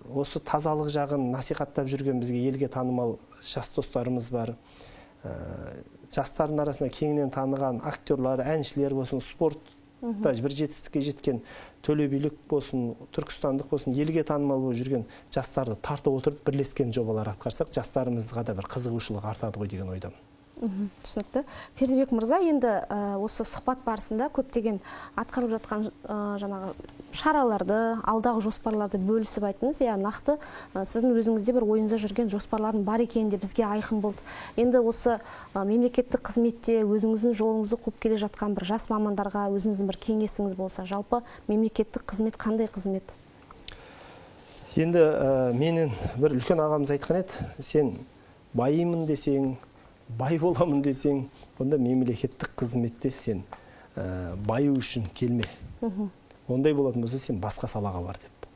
осы тазалық жағын насихаттап жүрген бізге елге танымал жас достарымыз бар. Жастардың арасында кеңінен таныған актерлар, әншілер болсын, спортта бір жетістікке жеткен төлебилік болсын, түркістандық болсын, елге танымал болып жүрген жастарды тартып отырып бірлескен жобалар атқарсақ, жастарымызға да бір қызығушылық артады ғой деген ойдамын. Түсінікті. Пердебек мырза, енді осы сұхбат барысында көптеген атқарылып жатқан жаңағы шараларды, алдағы жоспарларды бөлісіп айттыңыз. Иә, нақты сіздің өзіңізде бір ойыңызда жүрген жоспарлардың бар екені де бізге айқын болды. Енді осы мемлекеттік қызметте өзіңіздің жолыңызды қуып келе жатқан бір жас мамандарға өзіңіздің бір кеңесіңіз болса, жалпы мемлекеттік қызмет қандай қызмет? Енді менің бір үлкен ағамыз айтқан еді, сен байымын десең, бай боламын десең, онда мемлекеттік қызметте сен баю үшін келме. Ондай болатын болса, сен басқа салаға бар деп.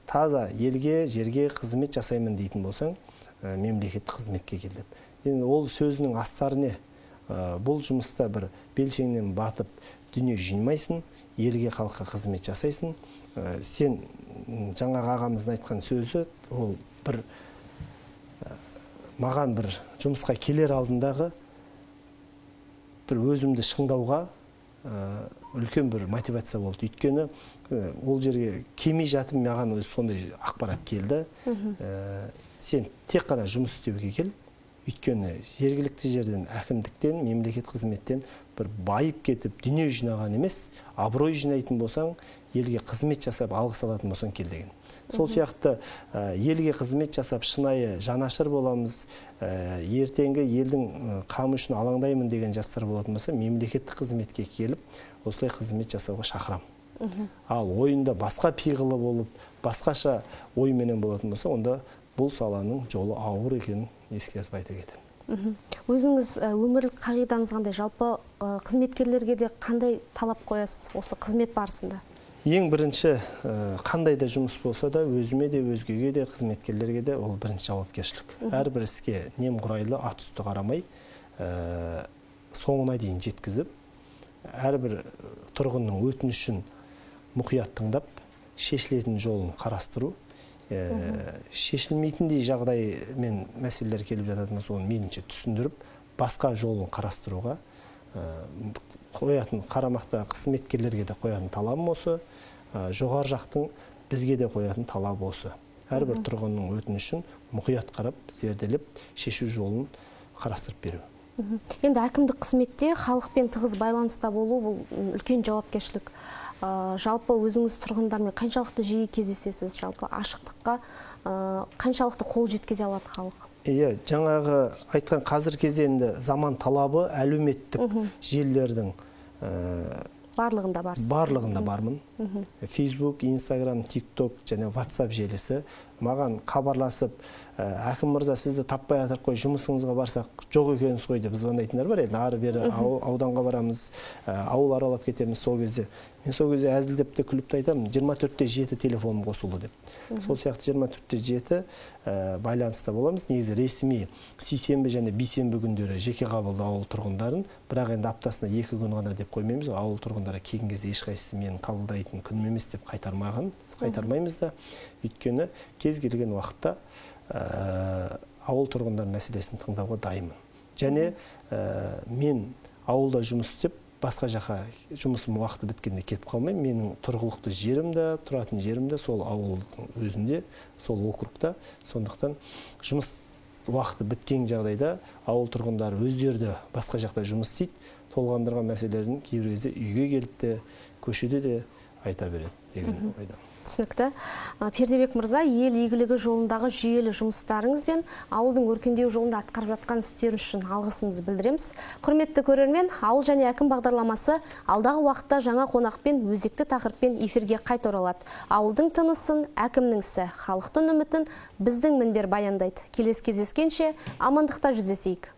Таза елге, жерге қызмет жасаймын дейтін болсаң, мемлекеттік қызметке кел деп. Енді ол сөзінің астары не? Бұл жұмыста бір белшеңнен батып дүние жинамайсың, елге, халыққа қызмет жасайсың. Сен жаңағы ағамыздың айтқан сөзі, ол бір маған бір жұмысқа келер алдындағы бір өзімді шыңдауға үлкен бір мотивация болды. Өйткені ол жерге келмей жатып маған өзі сондай ақпарат келді. Сен тек қана жұмыс істеуге кел, өйткені жергілікті жерден, әкімдіктен, мемлекет қызметтен бір байып кетіп дүние жинаған емес, абырой жинайтын болсаң, елге қызмет жасап алғыс алатын болсаң кел деген. Сол сияқты елге қызмет жасап шынайы жанашыр боламыз, ертеңгі елдің қамы үшін алаңдаймын деген жастар болатын болса, мемлекеттік қызметке келіп осылай қызмет жасауға шақырамын. Ал ойында басқа пиғылы болып, басқаша ойменен болатын болса, онда бұл саланың жолы ауыр екенін ескертіп айта кетемін. Өзіңіз өмірлік қағидаңыз қандай? Жалпы қызметкерлерге де қандай талап қоясыз осы қызмет барысында? Ең бірінші, қандай да жұмыс болса да, өзіме де, өзгеге де, қызметкерлерге де ол бірінші жауапкершілік. Әрбір іске немқұрайлы, ат үсті қарамай, соңына дейін жеткізіп, әрбір тұрғынның өтінішін мұқият тыңдап, шешілетін жолын қарастыру, шешілмейтіндей жағдаймен мәселелер келіп жататын болса, оны мейлінше түсіндіріп, басқа жолын қарастыруға қоятын, қарамақта қызметкерлерге де қоятын талабым осы, жоғары жақтың бізге де қоятын талабы осы. Әрбір тұрғынның өтінішін мұқият қарап, зерделеп, шешу жолын қарастырып беру. Енді әкімдік қызметте халықпен тығыз байланыста болу бұл үлкен жауапкершілік. Жалпы өзіңіз тұрғындармен қаншалықты жиі кездесесіз, жалпы ашықтыққа қаншалықты қол жеткізе алады халық? Иә, жаңағы айтқан қазіргі кезде енді заман талабы әлеуметтік желілердің барлығында барсыз. Барлығында бармын. Facebook, Instagram, TikTok және WhatsApp желісі маған хабарласып, әкім мырза, сізді таппай жатырық қой, жұмысыңызға барсақ жоқ екенсіз ғой деп звондайтындар бар. Енді ары бері ауданға барамыз, ауыл аралап кетеміз сол кезде. Мен сол кезде әзілдеп те күліп те айтамын, 24/7 телефоным қосулы деп. Сол сияқты 24/7 байланыста боламыз. Негізі ресми сейсенбі және бейсенбі күндері жеке қабылдау ауыл тұрғындарын, бірақ енді аптасына 2 күн ғана деп қоймаймыз. Ауыл тұрғындары келген кезде ешқайсысы мені қабылдайтын күнім емес деп қайтармаймыз да. Өйткені кез келген уақытта ауыл тұрғындар мәселесін тыңдауға дайынмын. Және мен ауылда жұмыс істеп, басқа жаққа жұмысым уақыты біткенде кетіп қалмаймын. Менің тұрғылықты жерім де, тұратын жерім де сол ауылдың өзінде, сол округта. Сондықтан жұмыс уақыты біткен жағдайда ауыл тұрғындары өздері де басқа жақта жұмыс істейді. Толғандырған мәселелерін кейбір кезде үйге келіп те, көшеде де айта береді. деген ойдамын. Түсінікті. Пердебек мырза, ел игілігі жолындағы жүйелі жұмыстарыңыз бен ауылдың өркендеу жолында атқарып жатқан істеріңіз үшін алғысымызды білдіреміз. Құрметті көрермен, Ауыл және әкім бағдарламасы алдағы уақытта жаңа қонақпен, өзекті тақырыппен эфирге қайта оралады. Ауылдың тынысын әкімнің ісі, халықтың үмітін біздің мінбер баяндайды. Келесі кездескенше амандықта жүздесейік.